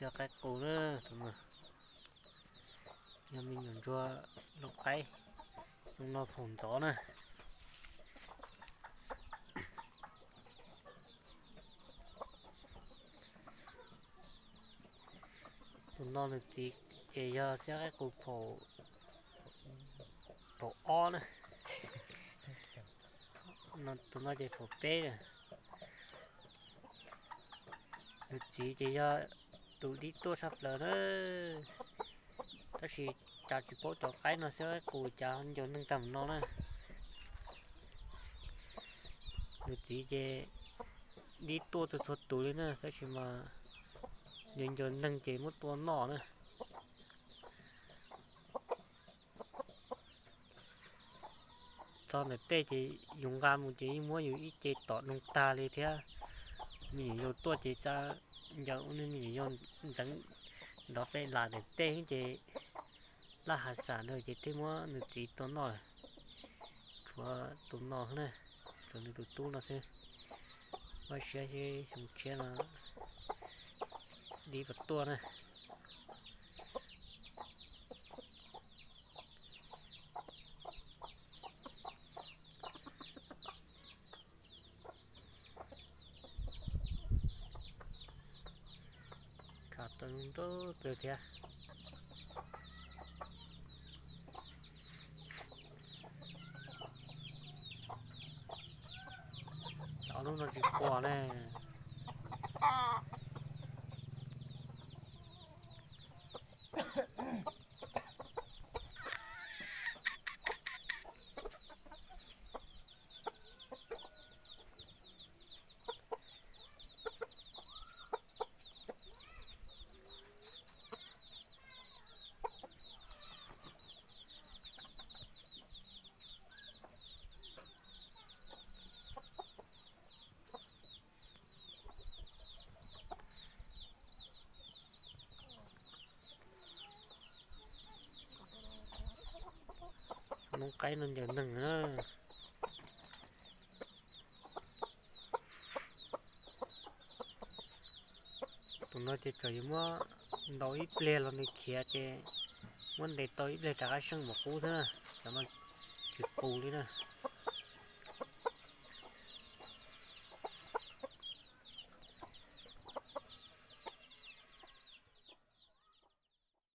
Yog qaib qus na, tus no yog me nyuam ntsuag lub qaib, zoo no phaum ntxov na. Tus no nws txiv ces yog xiab qaib qus phaum ob na. Tus no ces phaum peb na. Nws txiv ces yog tus dib tuaj tshaj plaws na. Tab sis cas tsis paub cov qaib no xiab qaib qus cas ncaws neeg tag mus no na. Nws txiv ces dib tuaj txhua txhua tus li na, tab sis mas ncaws ncaws neeg ces muab tua noj na. Txog ntawm tej ces yus nqa mus ces yeej muab yus ib ce tom doog tag li thiab. Me nyuam yaus tuaj ces xav ncaws ua me nyuam yaus ntxeev nrov pem lam ntawm tej ces laj hav xam na ces thiaj muab nws txiv tua noj lawm. Tshuav tus no na, tshuav nws tus tub no xwb. Vaj siab xyoo tshiab no dib puas tuaj na. Khav tau zoo nraug kawg thiab. Ob lub no tsis quaj ne. Noob qaib no ncaws neeg na. Tus no ces txawm yuav muab ntaus ib pliag los nws khiav ces muab ntes tau ib pliag rov qab seej mam qub thiab na. Cov no tsis qus li na.